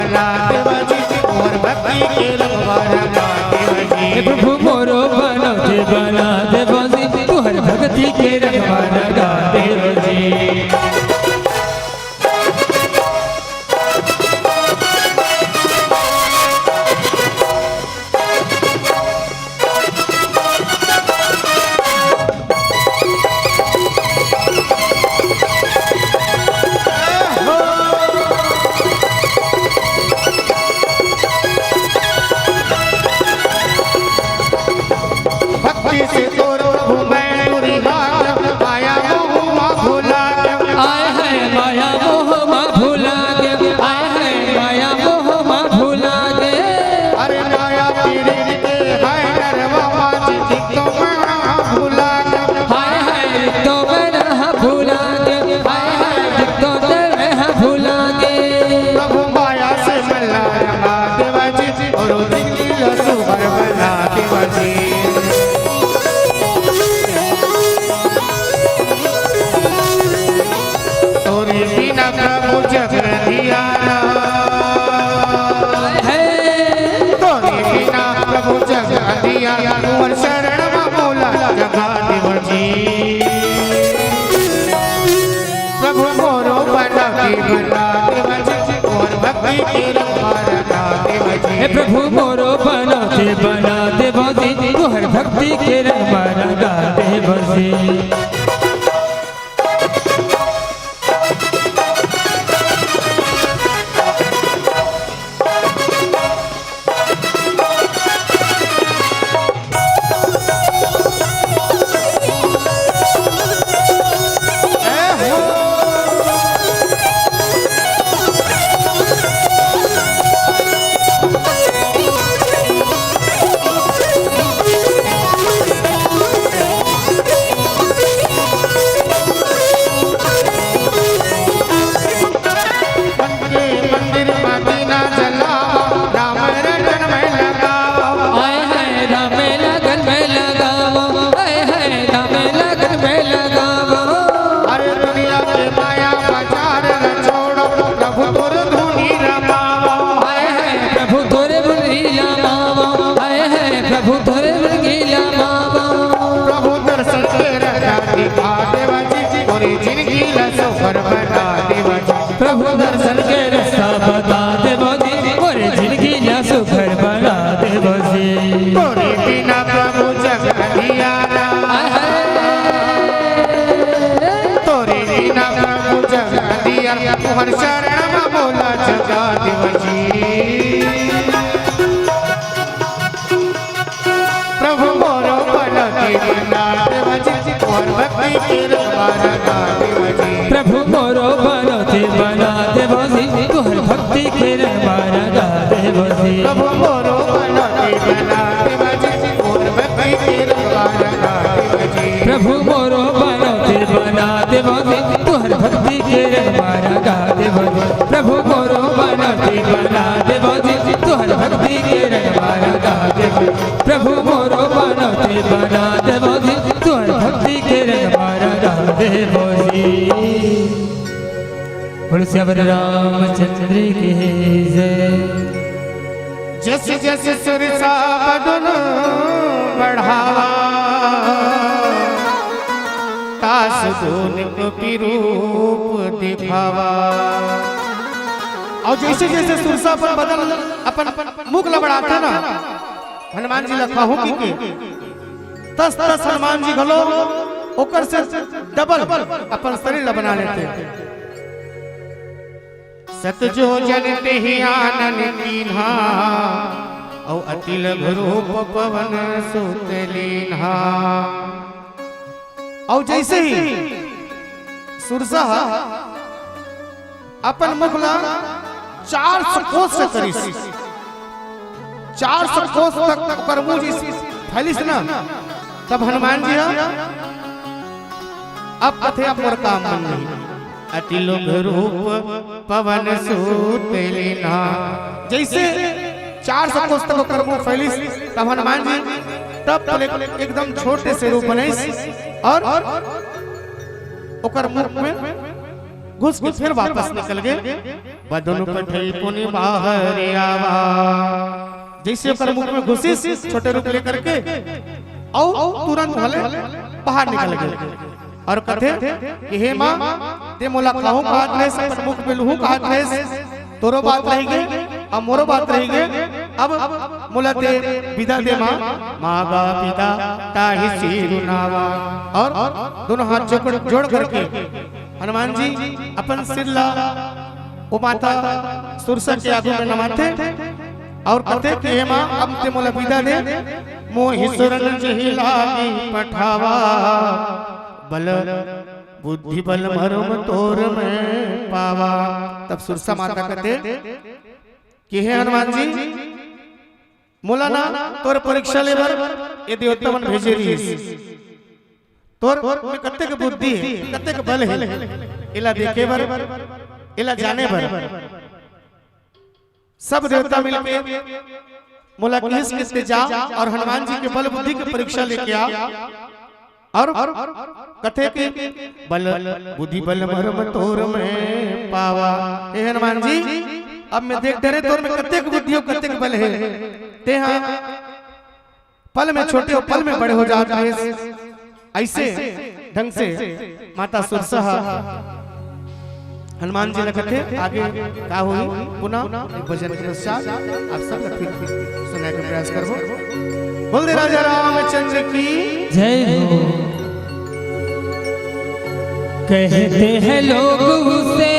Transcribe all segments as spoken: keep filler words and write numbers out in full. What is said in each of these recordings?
बना देव जी, तोहर भक्ति के रंगवा रंगा देव जी। हे प्रभु मोरो बनौते बना देव जी, तोहर भक्ति के रंगवा रंगा देव जी। भक्ति से तोर प्रभु मैं तुरी हाथ, माया मोह मा भुला के। आय है माया मोह मा भुला के, आय है माया मोह मा भुला के। अरे माया पीड़ित के है नरवा मा जी, तो मैं भुला के। हाय हाय तो मैं भुला के, हाय हाय तो मैं भुला के। प्रभु माया से मल्ला रंगा देवा जी, और जिंदगी ला सुभर बना देवा जी। तोरे बिना प्रभु जग अंधियारा है। तोरे बिना प्रभु जग अंधियारा, मोर शरण मा मोला जगा देव जी। प्रभु मोरो बना के बना देव जी, मोर भक्ति के रंगवा रंगा देव जी। हे प्रभु मोरो बनौते बना देव जी, तोहर भक्ति के रंगवा रंगा देव जी। के मंदिर मा दीना जलावा, राम रटन में लगावा। आय है राम लगन में लगावा, आय है राम लगन में लगावा। अरे दुनिया के माया बाजार न छोड़ो, प्रभु तोर धुनी रमावा। आय है प्रभु तोर धुनी रमावा, आय है प्रभु तोर धुनी रमावा। प्रभु दर्शन के रंगा दिखा देवा जी, मोरी जिंदगी ला सफर बना देवा जी। प्रभु दर्शन के रास्ता बता देव जी, मोरे जिंदगी ला सुघर बना देव जी। तोरे बिना प्रभु जग अंधियारा। आय हाय। तोरे बिना प्रभु जग अंधियारा, तुहर शरण मा मोला जगा देव जी। प्रभु मोरो बनौते बना देव जी, तोहर भक्ति के रंगवा रंगा देव जी। प्रभु मोरो बनौते बना देव जी, तोहर भक्ति के रंगवा रंगा देव जी। प्रभु मोरो बनौते बना देव जी, तोहर भक्ति के रंगवा रंगा देव जी। प्रभु मोरो बनौते बना देव जी, तोहर भक्ति के रंगवा रंगा देव जी। प्रभु मोरो बनौते बना देव जी, तोहर भक्ति के रंगवा रंगा देव जी। प्रभु मोरो बनौते बना देव जी, तोहर भक्ति के रंगवा रंगा देव जी। बोल सियावर रामचंद्र की जय। जस जस सुरसा बदन बढ़ावा, तास दोन कपि रूप दिखावा। अउ जइसे जइसे सुरसा अपन बदन, अपन मुख ल बढ़ाथे ना, हनुमान जी ल कहूं कि के, तस तस हनुमान जी घलो ओकर से डबल अपन शरीर ल बना लेथे। सत जोजन तेहि आनन कीन्हा, अउ अति लघु रूप पवन सुत लीन्हा। अउ जइसे ही सुरसा ह अपन मुख ला चार सौ कोस से करिस, चार सौ कोस तक ओकर मुंह जइसे फैलिस ना, तब हनुमान जी ह अब कथे, अब मोर काम मन नहीं। अति लघु रूप पवन सुत लीन्हा। जइसे चार सौ कोस तक ओकर मुंह फैलिस, तब हनुमान जी तब तले एकदम छोटे से रूप बनइस अउ ओकर मुंह में घुस के फिर वापस निकल गे। बदन पठई पुनि बाहर आवा। जइसे ओकर मुख में घुसिस छोटे रूप लेकर के, अउ तुरंत भले बाहर निकल गे। अउ कथे कि हे माँ, ते मोला खाहूँ कहत रहेस, अपन मुख में लुहूँ कहत रहेस, तोरो बात रहि गे, अब मोरो बात रहि गे, अब मोला ते बिदा दे माँ। मागा बिदा ताहि सिर नावा। अउ दोनों हाथ जोड़, जोड़ करके हनुमान जी अपन सिर ला ओ माता सुरसा के आगू में नमाथे अउ कथे कि हे माँ, अब ते मोला बिदा दे, मोहि सुरन जहि लागी पठावा, बल बुद्धि बल मरम तोर में पावा। तब सुरसा माता कथे कि हे हनुमान जी, मोला ना तोर परीक्षा ले बर ये देवता मन भेजे रहिस। तोर में कतेक बुद्धि हे, कतेक बल हे, एला देखे बर, एला जाने बर। सब देवता मिलके मोला किहिस कि ते जा अउ हनुमान जी के बल बुद्धि के परीक्षा लेके आ। अउ कथे कि बल बुद्धि बल मरम तोर में पावा। हे हनुमान जी, अब मैं देख डरे तोर में कतेक बुद्धि अउ कतेक बल हे। तेहा पल में छोटे अउ पल में बड़े हो जात हस। अइसे ढंग से माता सुरसा ह हनुमान जी ला कथे। आगे का होही, पुनः एक भजन के पश्चात आप सब ला फिर सुनाए के प्रयास करबो। बोल दे राजा रामचंद्र की जय हो। कहते हैं लोग उसे,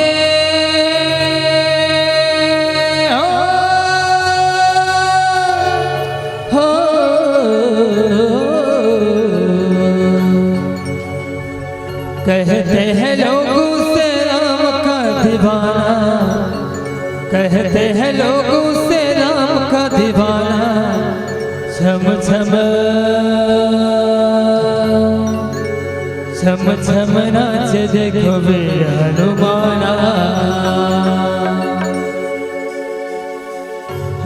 ओ, हो, कहते हैं लोग उसे राम का दीवाना, कहते हैं लोग उसे राम का दीवाना। छम छम, छम छम नाचे देखो वीर हनुमाना।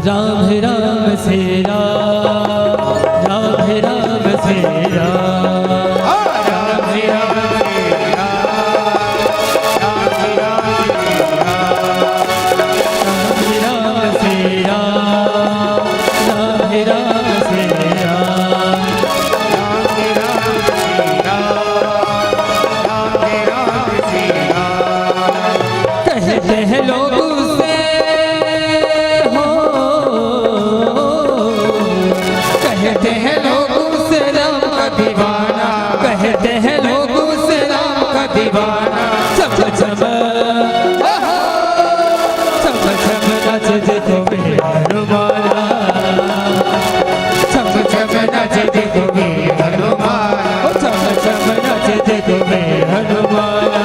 राम है राम से राम, राम है राम से राम। राम है राम से राम, राम है राम से राम। राम है राम से राम, राम है राम से राम। कहते हैं लोग उसे, हो, कहते हैं लोग उसे राम का दीवाना, कहते हैं लोग उसे राम का दीवाना। छम छम, छम छम नाचे देखो वीर हनुमाना। छम छम नाचे देखो वीर हनुमाना। ओ छम छम नाचे देखो वीर हनुमाना।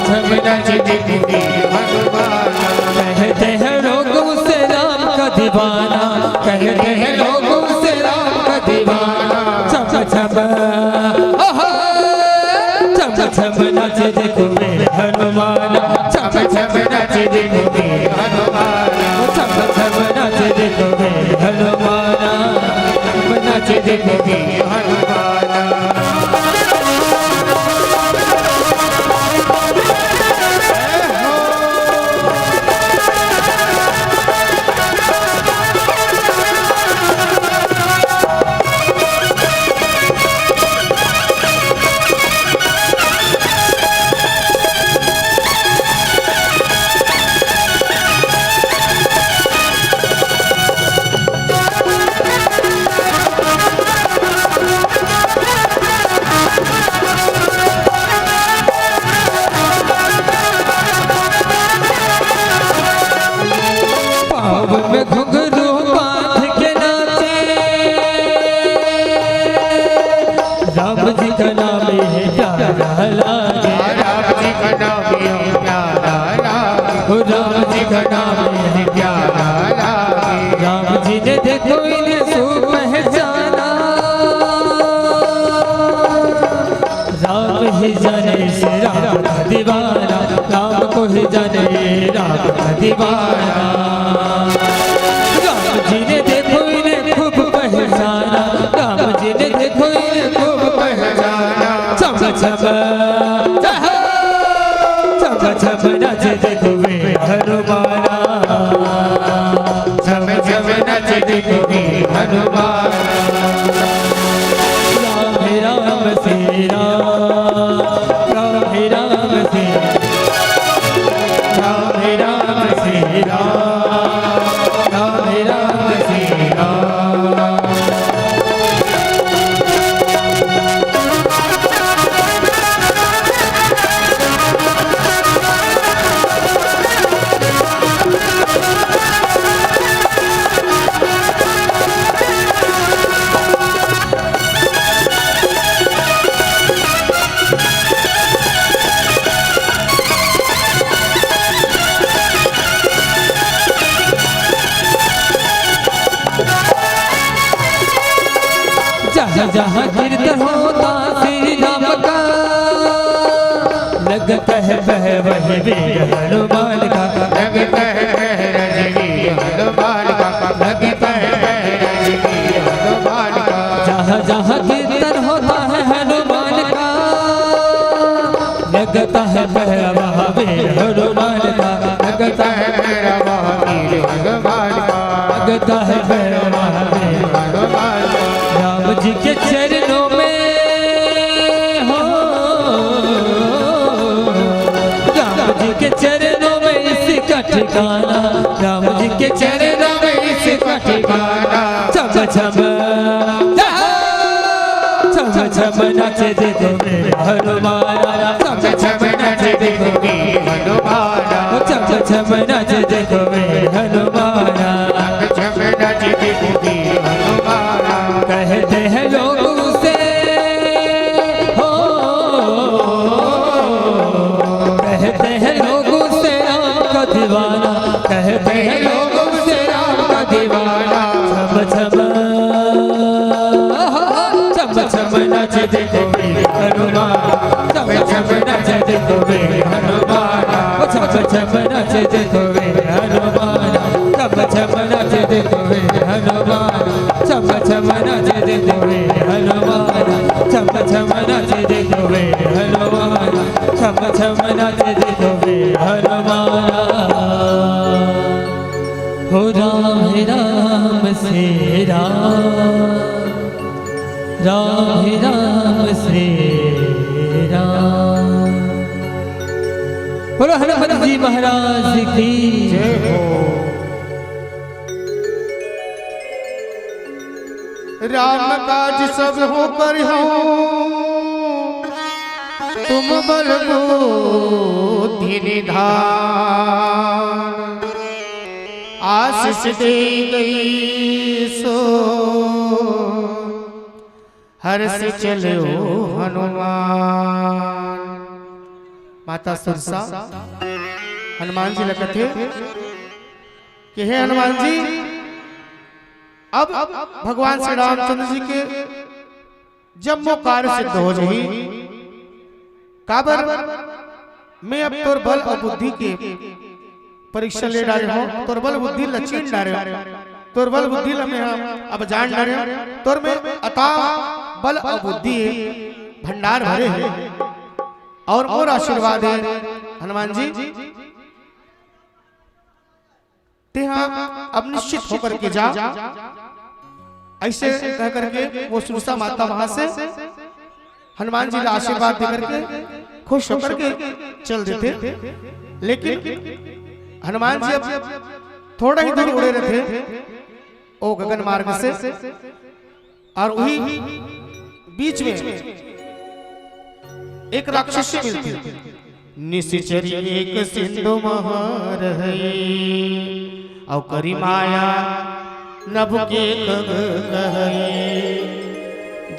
छम नाचे देखो वीर हनुमाना। कहते हैं लोग उसे राम का दीवाना, कहते हैं लोग उसे राम का दीवाना। छम छम, ओहो, छम छम नाचे देखो वीर हनुमाना। छम छम नाचे देखो वीर हनुमाना। छम छम नाचे देखो वीर हनुमाना। नाचे देखो वीर हनुमाना। पाँव में घुंघरू बांध के नाचे, राम जी का नाम है प्यारा लागे। राम जी का नाम है प्यारा लागे। ओ राम जी का नाम है प्यारा लागे। राम जी ने देखो इन्हें सू पहचाना। राम ही जाने इस राम का दीवाना, राम को ही जाने राम का दीवाना। राम जी ने देखो इन्हें खूब पहचाना, राम जी ने देखो इन्हें खूब पहचाना। छम छम, जय हो। छम छम नाचे देखो वीर हनुमान। जहाँ कीर्तन होता श्री राम का, लगता है पहरा वही वीर हनुमान का। लगता है पहरा वही वीर हनुमान का। लगता है पहरा वही वीर हनुमान का। जहाँ जहाँ कीर्तन होता है हनुमान का, लगता है पहरा वहाँ वीर हनुमान का। लगता है पहरा वहाँ वीर हनुमान का। लगता है पहरा वहाँ वीर हनुमान का। राम जी के चरणों में हो, राम जी के चरणों में इसका ठिकाना। राम जी के चरणों में इसका ठिकाना। छम छम, छम छम नाचे देखो मेरे हनुमाना। छम छम नाचे देखो मेरे हनुमाना। छम छम नाचे देखो मेरे हनुमाना। छम छम नाचे देखो मेरे हनुमाना। कहते हैं लोग उसे, हो, कहते हैं लोग उसे राम का दीवाना। कहते हैं लोग उसे राम का दीवाना। छम छम, छम छम नाचे देखो मेरे हनुमान। छम छम नाचे देखो मेरे हनुमान। ओ छम छम नाचे देखो मेरे हनुमान। छम छम नाचे देखो मेरे हनुमान। छम छम नाचे देखो मेरे हनुमान। छम छम नाचे देखो मेरे हनुमान। छम छम नाचे देखो मेरे हनुमान। हो राम है राम से राम, राम है राम से राम। बोलो हनुमत जी महाराज की। जय हो। राम काज सब हो करिहौं, तुम बल बुद्धि निधान। आशीष दे गई सो हर्ष चलो हनुमान। माता सुरसा हनुमान जी ल कथे कि हे हनुमान जी, अब भगवान श्री रामचंद्र जी के जम्मो कार्य सिद्ध हो जाही। काबर मैं अब तोर बल अउ बुद्धि के परीक्षा ले डारे हौं, तोर बल बुद्धि ल छीन डारे हौं, तोर बल बुद्धि ल मैं ह अब जान डारे हौं, तोर में अथाह बल अउ बुद्धि भंडार भरे हे अउ मोर आशीर्वाद हे हनुमान जी। तेहा अब निश्चित होकर के जा। ऐसे कह करके वो सुरसा माता वहां से हनुमान जी ला आशीर्वाद दे करके खुश होकर के चल देथे। लेकिन हनुमान जी अब थोड़ा ही दूर उड़े रहिथे ओ गगन मार्ग से, अउ उही बीच में एक राक्षसी मिलथे। निसिचरी एक सिंधु महर है, अउ करी माया नभ के खग कहै।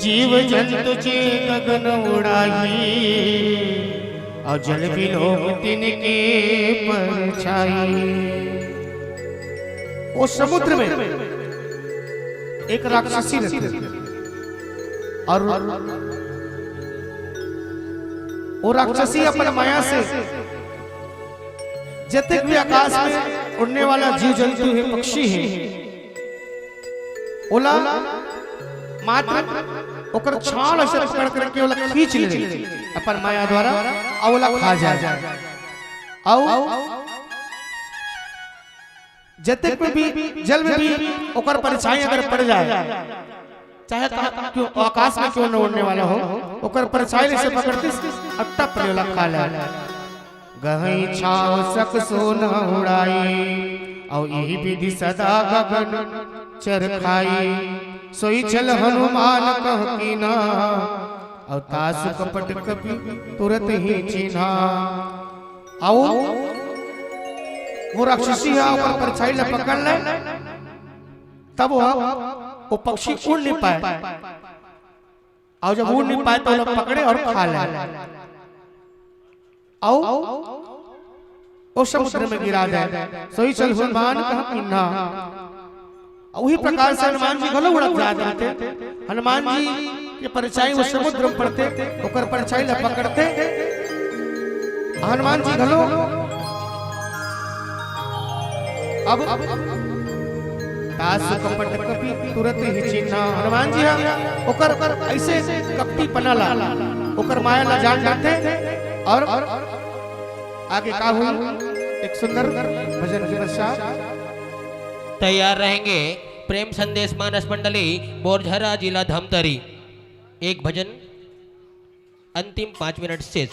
जीव जंतु जे गगन उड़ाही, अउ जल बिलोक तिनके परछाई। ओ समुद्र में एक राक्षसी रहिथे अउ ओ राक्षसी अपन माया से जतेक भी आकाश में उड़ने वाला जीव जंतु हे, पक्षी हे, ओला मात्र ओकर छाल अइसे पकड़ करके ओला खींच ले अपन माया द्वारा, अउ ओला खा जाय। अउ जतेक में भी जल में भी ओकर परछाई अगर पड़ जाय, चाहे कहाँ क्यों, आकाश में क्यों न उड़ने वाला हो, ओकर परछाई ले से पकड़तिस अउ टप ले ओला खा ले। गहई छाव सक सोन उड़ाई, अउ इही विधि सदा गगन चरखाई। सोई छल हनुमान कह कीन्हा, अउ तासु कपट कपि तुरत ही चीन्हा। अउ वो राक्षसी ह ओकर परछाई ल पकड़ ले, तब वो, वो पक्षी उड़ नहीं पाय। अउ जब उड़ नहीं पाय त ओला पकड़े अउ खा ले। अउ ओ समुद्र में गिरा दे। सोई छल हनुमान कह कीन्हा। अउ उही प्रकार से हनुमान जी घलो उड़त जात रहिथे। हनुमान जी के परछाई वो समुद्र म पड़थे, ओकर परछाई ला पकड़थे। हनुमान जी घलो अब तासु कपट कपि तुरत ही चिन्हा। हनुमान जी हा ओकर अइसे कपटीपना ला, ओकर माया ला जान जाथे। अउ आगे का होही, एक सुंदर भजन के पश्चात। तैयार रहेंगे प्रेम संदेश मानस मंडली, बोरझरा, जिला धमतरी। एक भजन, अंतिम पाँच मिनट शेष।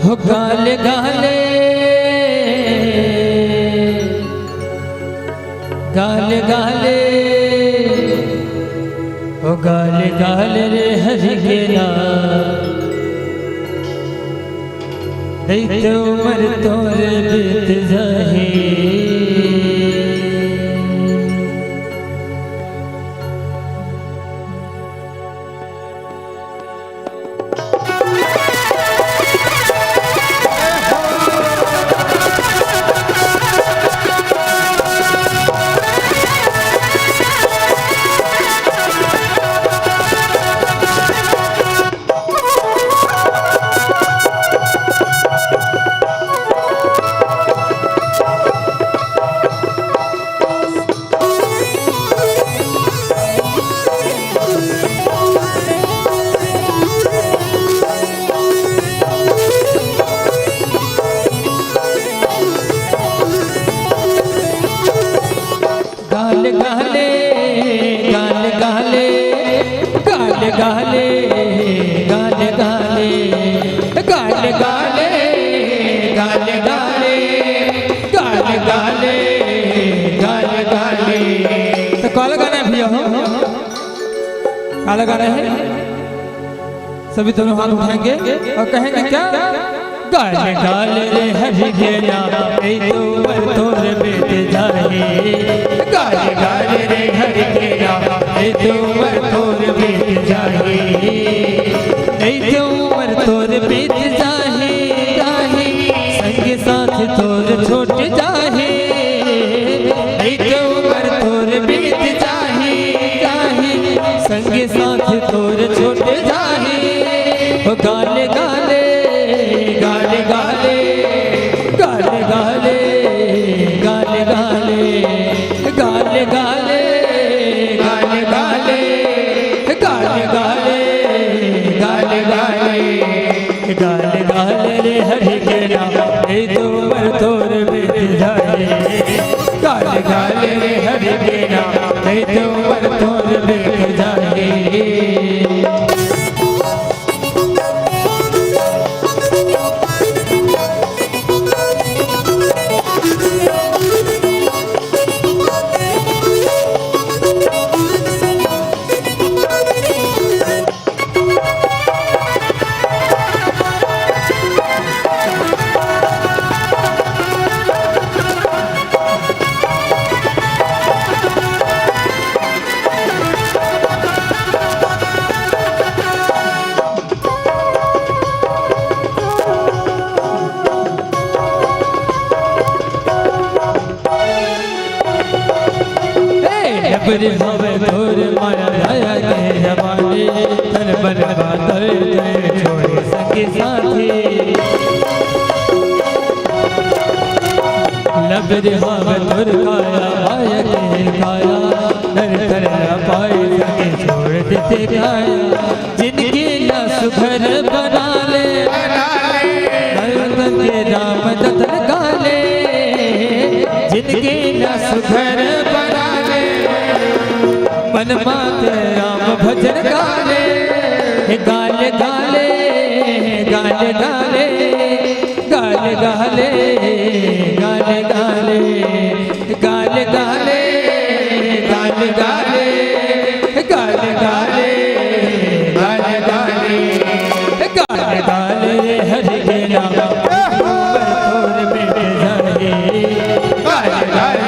हो गाल गाले, गाल गाले, हो गाल गाल रे हरि के नाम, नहीं तो उमर तोर बीत जाही। गाल गाले, गाल गाले, गाल गाले, गाल गाले, गाल गाले, गाल गाले, गाल गाले, गाल गाले। तो काला गाना है भैया हो, काला गाना है। सभी दोनों हाथ उठाएंगे और कहेंगे क्या? गाल गाल रे हरि के नाम, ए तो उमर तोर बीत जाही। गाल गाल रे हरि के नाम, ए तो उमर तोर बीत जाही। ए तो उमर तोर बीत जाही, जाही। संग साथ तोर छूट जाही। ए तो उमर तोर बीत जाही, जाही। संग साथ तोर छूट जाही। ओ गाल गाले, गाल गाले, गाल गाले, गाल गाले, गाल गाले, गाल गाले, गाल गाले, गाल गाले, गाल गाले रे हरि के नाम, ए तो उमर तोर बीत जाही। गाल गाले रे हरि के नाम, ए तो उमर तोर बीत जाही। ए, जबरी हवे तोर माया, दया के जमाने, तन मन बादल तन छोड़े संगी साथी। लबरी हवे तोर काया, माया के काया, नर तन न पाए संगी छोड़ देते काया। जिनगी ला सुघर बना ले, बना ले। भगतन के राम दतन गा ले। जिनगी ला सुघर बना ले, मन मात राम भजन गा ले। गाल गाले, गाल गाले, गाल गाले, गाल गाले। गाल गाले, गाल गाले, गाल गाले, गाल गाले, गाल गाले रे हरि के नाम, उमर तोर बीत जाही। गाल गाले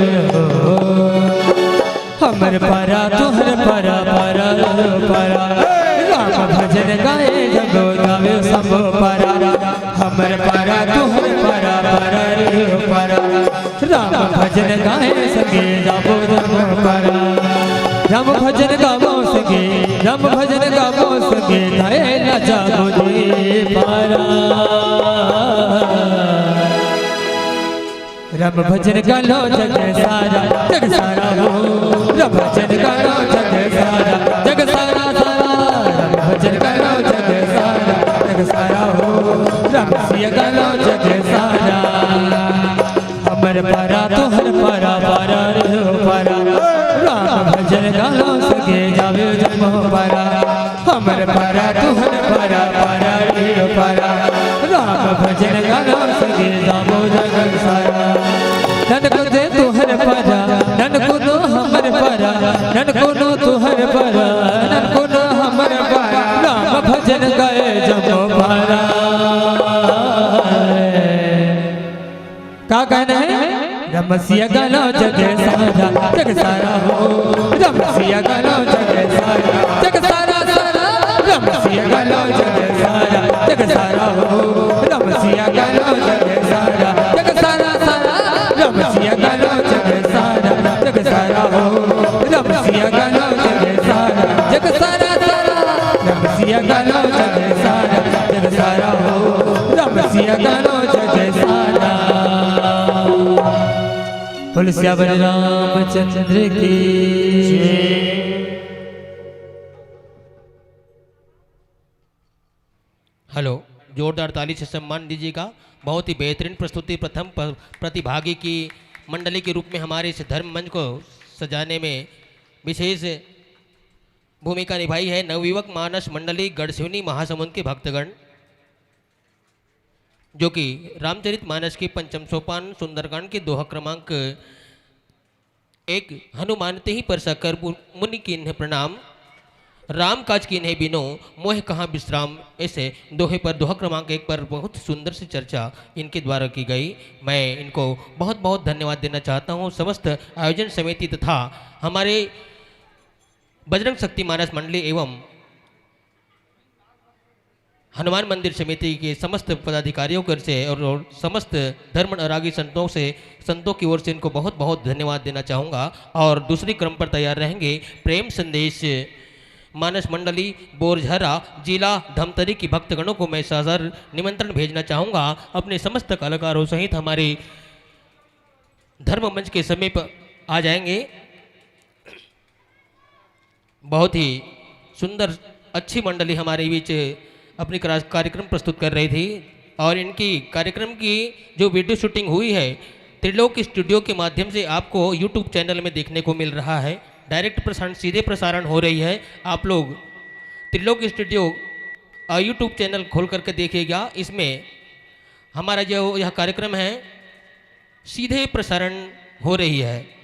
रे हो। हमर परा तोहर परा, परा रे परा। राम भजन गाए जगो गावे सब परा। हमर परा तोहर परा, परा रे परा। राम भजन गाए संगे जाबो जम परा। राम भजन गाबो संगे, राम भजन गाबो संगे, गाए ना जाबो रे परा। राम भजन गालो जग सारा, जग सारा हो। राम भजन गालो जग सारा, जग सारा सारा। राम भजन गालो जग सारा, जग सारा हो। राम सिया गालो जग सारा। हमर परा तोहर परा, परा रे परा। राम भजन गालो सके जावे जम परा। हमर परा तोहर परा, परा रे परा। राम भजन गालो सके जाबो जग सारा। ननकुन तोहर परा, ननकुन हमर परा, ननकुन तोहर परा, ननकुन हमर परा। राम भजन गाए जम परा। का कहना है? रमसिया गालो जग सारा, जग सारा हो। रमसिया गालो जग सारा, जग सारा सारा। रमसिया गालो जग सारा, जग सारा हो। रमसिया गालो जग सारा, जग सारा सारा। रमसिया गालो जग सारा, जग सारा हो। रमसिया गालो जग सारा, जग सारा सारा। रमसिया गालो जग सारा, जग सारा हो। रमसिया गालो जग सारा। बोल सियावर रामचंद्र की। हेलो, जोरदार ताली से सम्मान दीजिएगा। बहुत ही बेहतरीन प्रस्तुति, प्रथम प-, प्रतिभागी की मंडली के रूप में हमारे इस धर्म मंच को सजाने में विशेष भूमिका निभाई है नवयुवक मानस मंडली गढ़सिवनी महासमुंद के भक्तगण, जो कि रामचरित मानस के पंचम सोपान सुंदरकांड के दोहा क्रमांक एक, हनुमान तेहि परसा कर मु-, मुनि कीन्ह प्रणाम। राम काज कीन्हे बिनु मोहि कहाँ विश्राम। ऐसे दोहे पर, दोहा क्रमांक एक पर बहुत सुंदर सी चर्चा इनके द्वारा की गई। मैं इनको बहुत बहुत धन्यवाद देना चाहता हूँ। समस्त आयोजन समिति तथा हमारे बजरंग शक्ति मानस मंडली एवं हनुमान मंदिर समिति के समस्त पदाधिकारियों की ओर से और, और समस्त धर्म अनुरागी संतों से, संतों की ओर से इनको बहुत बहुत धन्यवाद देना चाहूँगा। और दूसरी क्रम पर तैयार रहेंगे प्रेम संदेश मानस मंडली बोरझरा, जिला धमतरी की भक्तगणों को मैं सादर निमंत्रण भेजना चाहूँगा। अपने समस्त कलाकारों सहित हमारे धर्म मंच के समीप आ जाएंगे। बहुत ही सुंदर, अच्छी मंडली हमारे बीच अपनी क्रा-, कार्यक्रम प्रस्तुत कर रही थी और इनकी कार्यक्रम की जो वीडियो शूटिंग हुई है, त्रिलोक स्टूडियो के माध्यम से आपको यूट्यूब चैनल में देखने को मिल रहा है। डायरेक्ट प्रसारण, सीधे प्रसारण हो रही है। आप लोग त्रिलोक स्टूडियो, अ, यूट्यूब चैनल खोल करके देखिएगा। इसमें हमारा जो यह कार्यक्रम है, सीधे प्रसारण हो रही है।